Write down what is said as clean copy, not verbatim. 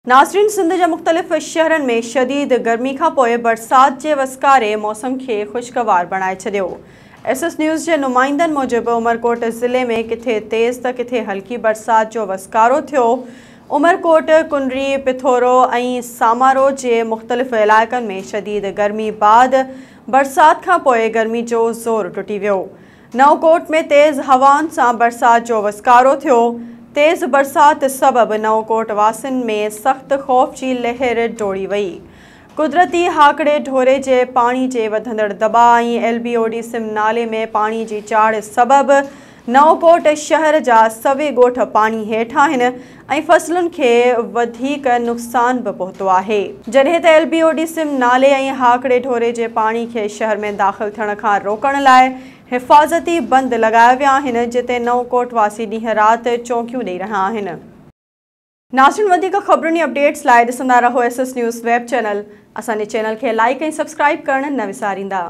ناظرين سنڌ جي مختلف شهرن ۾ شديد گرمي کانپوء برسات جي وسڪاري موسم کي خوشگوار بڻائي ڇڏيو. ايس ايس نيوز جي نمائندن موجب عمرڪوٽ ضلعي ۾ ڪٿي تيز ته ڪٿي هلڪي برسات جو وسڪارو ٿيو. عمرڪوٽ، ڪنري، پٿورو ۽ سامارو جي مختلف علائقن ۾ شديد گرمي بعد برسات کانپوء گرمي جو زور ٽٽي ويو. نئون ڪوٽ ۾ تيز هوائن سان برسات جو وسڪارو ٿيو، تيز برسات سبب نئون ڪوٽ واسين ۾ سخت خوف جي لهر ڊوڙي وئي. قدرتي هاڪڙي ڍوري جي پاڻي جي وڌندڙ دٻاء ۽ ايل بي او ڊي سم نالي ۾ پاڻي جي چاڙهه سبب نئون ڪوٽ شهر جا سوين ڳوٺ پاڻي هيٺ آهن ۽ فصلن کي وڌيڪ نقصان به پهتو آهي. جڏهن ته ايل بي او ڊي سم نالي ۽ هاڪڙي ڍوري جي پاڻي کي شهر ۾ داخل ٿيڻ کان روڪڻ لاء حفاظتي بند لڳايا ويا آهن، جتي نئون ڪوٽ واسي ڏينهن رات چونڪيون ڏئي رهيا آهن. ناظرين وڌيڪ خبرن ۽ اپڊيٽس لاء ڏسندا رهو S S news web channel. اسان جي چينل کي لائيڪ ۽ سبسڪرائيب ڪرڻ نه وساريندا.